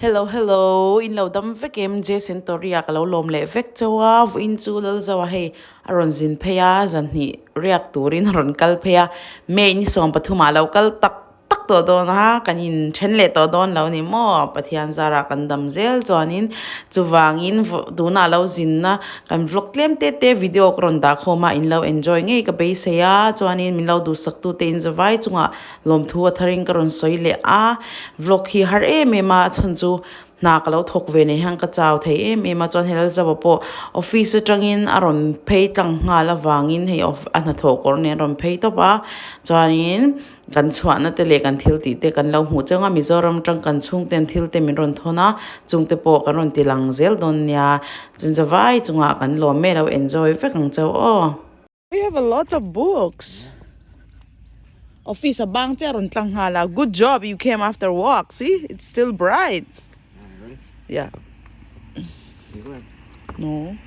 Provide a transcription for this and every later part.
Hello hello in lo dam vek em Jason Tory ah ka lo lawm leh vek chauh a vawiin chu Lalzoa hei a rawn zin phei a zanhnih riak turin a rawn kal phei a May ni 13 ah a lo kal tak tak tawh dawn a kan in then leh tawh dawn lo ni maw Pathian zarah kan dam zel chuanin chuvangin tunah lo zinna kan vlog tlem te te video ka rawn dah khawm a in lo enjoy ngei ka beisei a chuanin min lo duhsak tute in zavai chungah Lawmthu a tharin ka rawn sawi leh a, vlog hi har em em a, a chhan chu hna ka lo thawk ve nei hian ka chau thei em em a, chuan hei Lalzauva pawh office atangin a rawn phei tlang nghal avangin hei a hnathawh kawr nen a rawn phei tawp a, chuanin kan chhuahna te leh kan thil tih te kan lo hmuh chang a, Mizoram atang kan chhungten thil te min rawn thawn a, chung te pawh kan rawn ti lang zel dawn nia, chun zavai chungah kan lawm e lo enjoy vek ang chauh aw. We have a lot of books. Office a bang che rawn tlang nghal a. Good job you came after work. See, it's still bright. Yeah. No.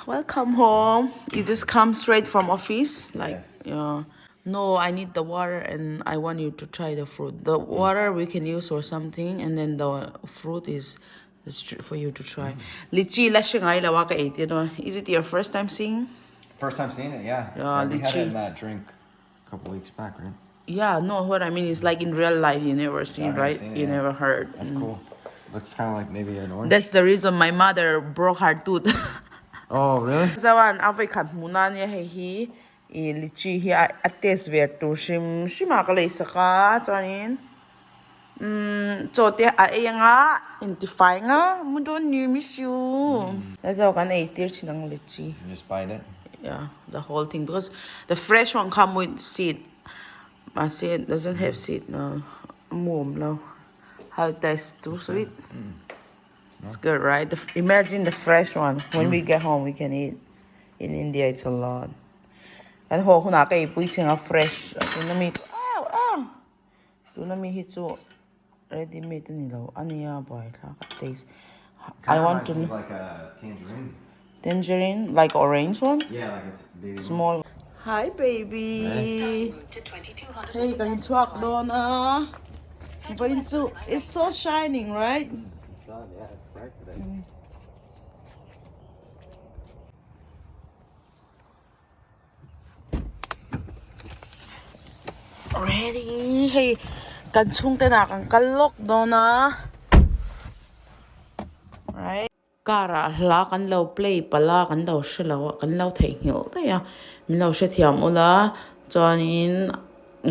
Welcome home. You just come straight from office? Like, Yes. yeah. No, I need the water and I want you to try the fruit. The water we can use for something and then the fruit is It's for you to try. Lychee la hre ngai lo a ka ei tir dawn. Is it your first time seeing? First time seeing it, yeah. Yeah, We had it lychee. in that drink a couple weeks back, right? Yeah, no, what I mean is like in real life you never seen, I've never right? seen it, You yeah. never heard. That's cool. Looks kind of like maybe an orange. That's the reason my mother broke her tooth. Oh, really? Zawan a voi khat hmu na nia hei hi i lychee hi a taste ve tur hrim hrim a ka lei sak a chuanin umm chaw te a ei anga intifai nga mu dawn ni miss you Lalzau kan ei tir thin ang lychee. You just bite it? Yeah, the whole thing because the fresh one come with seed mahse it doesn't have seed no a mu awm lo how it taste too sweet it's good right imagine the fresh one when we get home we can eat. In India it's a lot. Kan haw hunah ka eipui chhing a fresh a tuna mi chu au au tuna mi hi chu ready made a ni lo a nia buaithlak a taste I want to Kind of like a tangerine. Tangerine like orange one? Yeah, like it's baby. Small. Hi baby. Hei kan chhuak dawn a. Vawiin chu it's so shining right? Sun, yeah, it's bright today. Ready hei kan chhungte nah kan kal lawk dawn a right car ah hla kan lo play palh a kan lo hre lo a kan lo theihnghilh daih a min lo hrethiam ula chuanin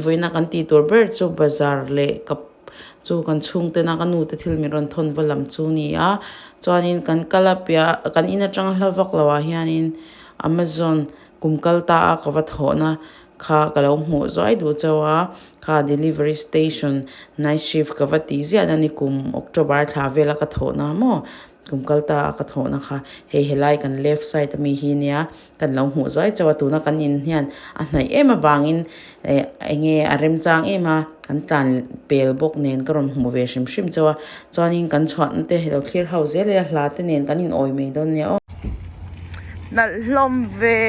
vawiina kan tih tur ber chu bazar leh ka Chu kan chhungtena ka nute thil min rawn thawn va lam chu ni a chuanin kan kal a piah kan in atanga hla vak lo ah hianin amazon kum kal ta a ka va thawhna kha ka lo hmuh zuai duh chauh a kha delivery station night shift ka va tih ziah na ni kum october thla vela ka thawhna maw. Kum kal ta a ka thawhna kha hei helai kan left side ami hi nia kan lo hmuh zuai chauh a tuna kan in hian a hnaih em avangin eh eng nge a remchang em a kan tlan pel bawk nen ka rawn hmuh ve hrim hrim chauh a chuanin kan chhuahna te lo thlir ho zel ila hla te nen kan in awi mai dawn nia aw. Nalh hlawm ve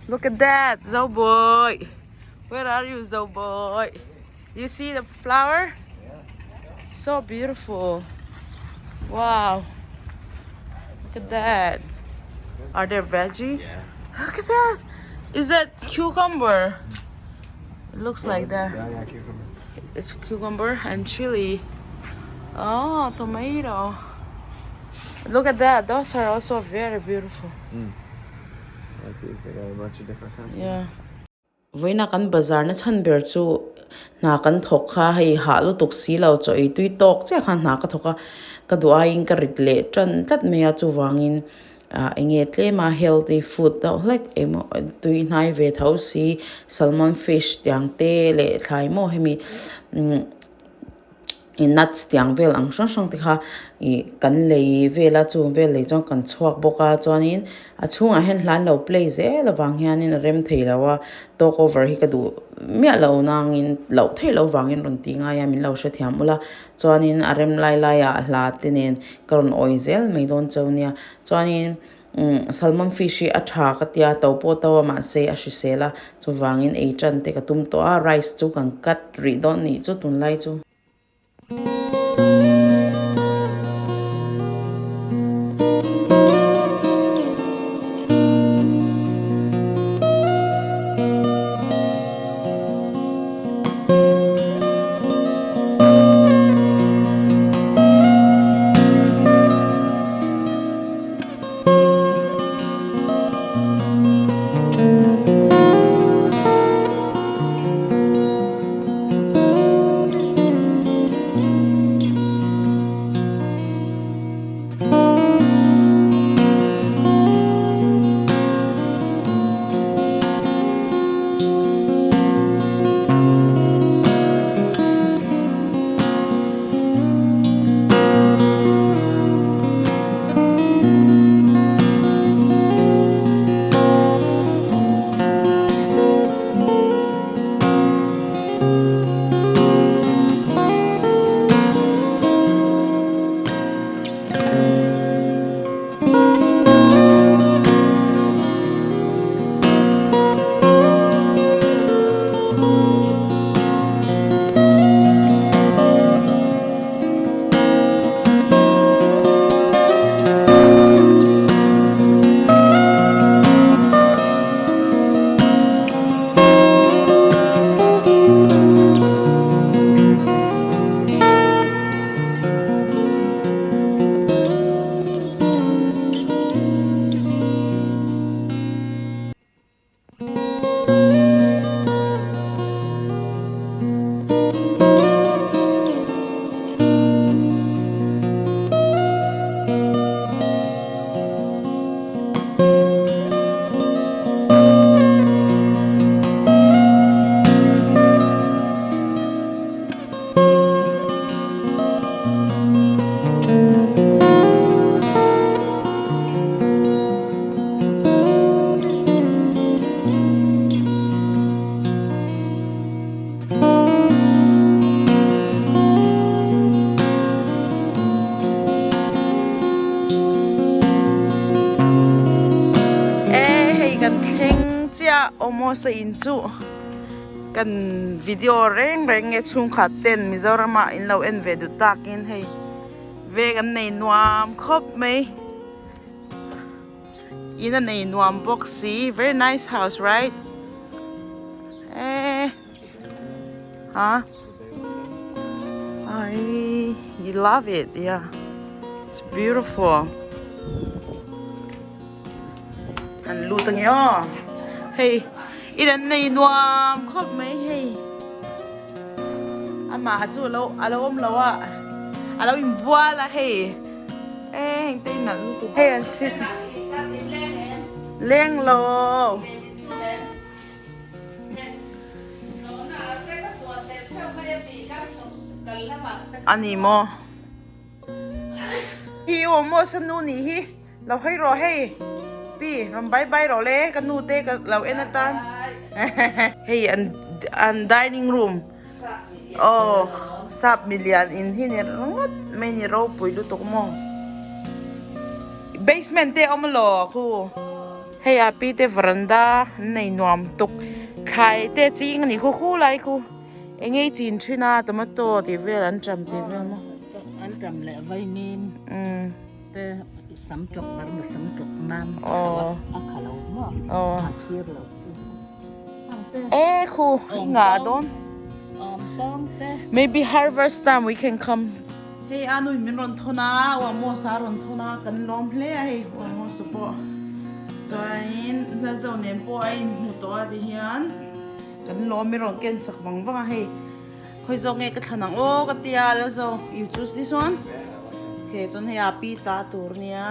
look at that Zoboy where are you Zoboy you see the flower so beautiful wow look at that are there veggie Yeah. look at that is that cucumber it looks like that Yeah, yeah, cucumber. it's cucumber and chili oh tomato look at that those are also very beautiful I like these. They got a bunch of different kinds. yeah Vawiina kan bazar na chhan ber chu hna kan thawk kha hei hah lutuk si lo chaw ei tui tawk chiah khan hna ka thawk a ka duh aiin ka rit leh tan tlat mai a chuvangin ah eng nge tlem a healthy food deuh hlek emaw tui hnai ve tho si salmon fish tiang te leh thlai maw hemi umm. Ih nuts tiang vel ang hrang hrang te kha ih kan lei vel a chung vel lei chuan kan chhuak bawk a chuanin a chhungah hian hla an lo play zel avang hianin a rem thei lo a talk over hi ka duh miah lo nangin loh theih loh vangin rawn ti ngai a min lo hrethiam ula chuanin a rem lai laiah hla te nen ka rawn awi zel mai dawn chauh nia chuanin umm salmon fish hi a tha ka tia to pawh to a mahse a hrisel a chuvangin ei tan te ka tum tawh a rice chu kan cut rih dawn nih chu tunlai chu. E hei kan thleng chiah almost a in chu kan video reng reng nge chhungkhat ten Mizoram ah in lo en ve duh takin hei veng an nei nuam khawp mai. In a nei nuam bawk si very nice house right eh ha I you love it yeah it's beautiful an lut ange aw hei in an nei nuam khawp mai hei amah chu alo alo awm lo a alo inbual a hei. E heng te nalh lutuk hei an sit leng lo ani maw hi aw maw sa nu nih hi lo hawi rawh hei pi rawn bye bye rawh le ka nu te ka lo en atan hei an an dining room. Aw sap milian in hi ni ringawt mai ni ropui lutuk maw basement te a awm alaw khu hei a pi te veranda an nei nuam tuk thlai te ching a ni khu khu lai khu eng nge i chin thin a tomato tih vel an tam tih vel maw an tam leh vaimim te sam tawk barma sam tawk mam a kha lo maw a thlir lo chu. E khu nga dawn. Maybe harvest time we can come. Hei anu in min rawn thawn a, Uamos a rawn thawn a, kan lawm hle a hei Uamos pawh. Chuanin Hlalzo nen pawh a inhmu tawh a ti hian kan lawm i rawn ken sak vang vang a hei. Khawi zawk nge ka thlan ang aw ka tia Lalzo, you choose this one? Okay, chuan hei a pi ta tur nia.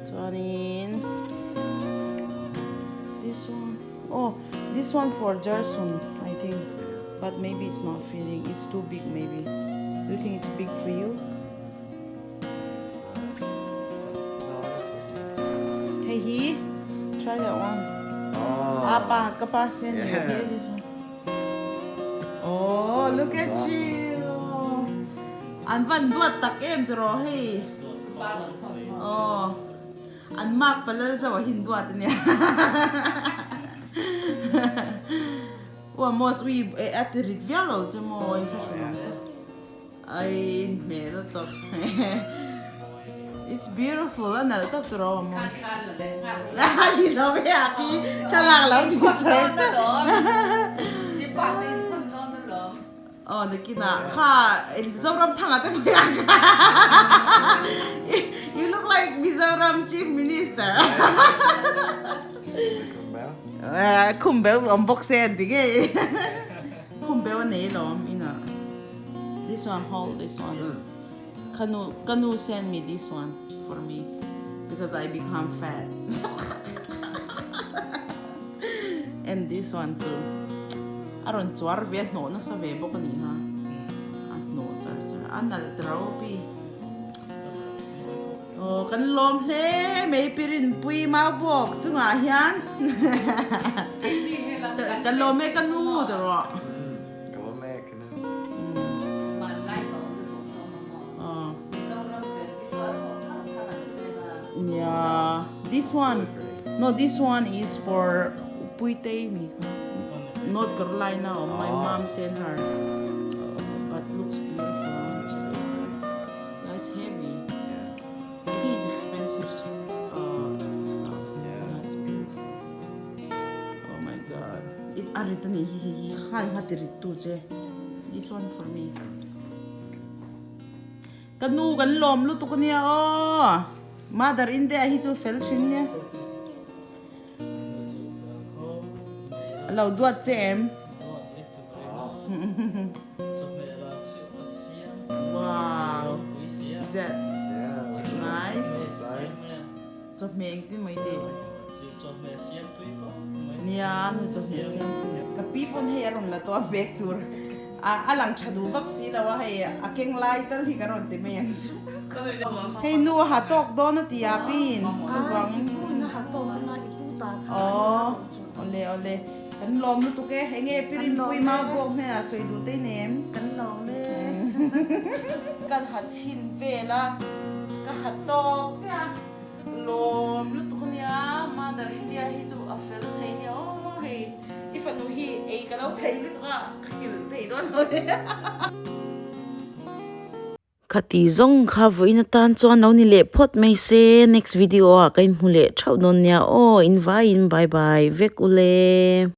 Chuanin this one. Oh, this one for Jerson, I think. But maybe it's not fitting. It's too big, maybe. Do you think it's big for you? Hey, he, try that one. Oh. Apa, kapa sen. Yes. Okay, this one. Oh, This look is at awesome. you. An van duat tak em tiro hey. Oh. An mark palal zauh a hin duat ania. Ua Mos ui a ti rit viau lo chu maw in hre hrim ang. Ai hmel tawp. It's beautiful a nalh tawp tur a awm maw. Ni lo ve a khi thlalak lo ti char char. Aw nakinah kha Zoram thanga te pawh hian kha You look like Mizoram Chief Minister. Khumbeu awm bawk se an ti ngei. Khumbeu a nei alawm inah. This one hold this one. Kanu kanu send me this one for me because I become fat. And this one too. A rawn chuar ve a hnawh nasa ve bawk a nih kha. A hnawh char char a nalh ta ro pi. Aw kan lawm hle mai pirinpui mau bawk chungah hian ka lawm e ka nu ta rawh. Ka lawm e ka nu. Nia this one no this one is for Puitei mi kha North Carolina awm my mom send her but looks beautiful. Yeah, it's heavy. I think it's expensive uh, stuff. Yeah, it's beautiful. Oh my god. It a rit ani hi hi hi khai kha ti rit tu che. This one for me. Ka nu kan lawm lutuk ania aw. Mother India hi chu fel thin nia. Lo duat che em? Wow. Is that nice? Chawhmeh engtin mai tih? Nia, nu chawhmeh siam tui. Ka pi pawn hei a rawn la tawh a bag tur a lang tha duh vak si lo a, hei a keng lai tal hi ka rawn ti mai ang chu. Hei nu a ha tawk dawn a ti a pin chuvang. Aw, awle awle. Kan lawm lutuk e, enge pirinpui mau bawk hnenah sawi duh te nem. Kan lawm e. Kan ha chhin vel a, ka ha tawk chiah a, lawm lutuk ania, Mother India hi chu a fel thei nia aw hei, i fanu hi ei ka lo thei lutuk a, ka nghilh thei dawn lo nia. Khati zawng kha vawiin atan chuan lo ni leh phawt mai se next video ah ka inhmu leh theuh dawn nia aw invaiin bye bye vek ule.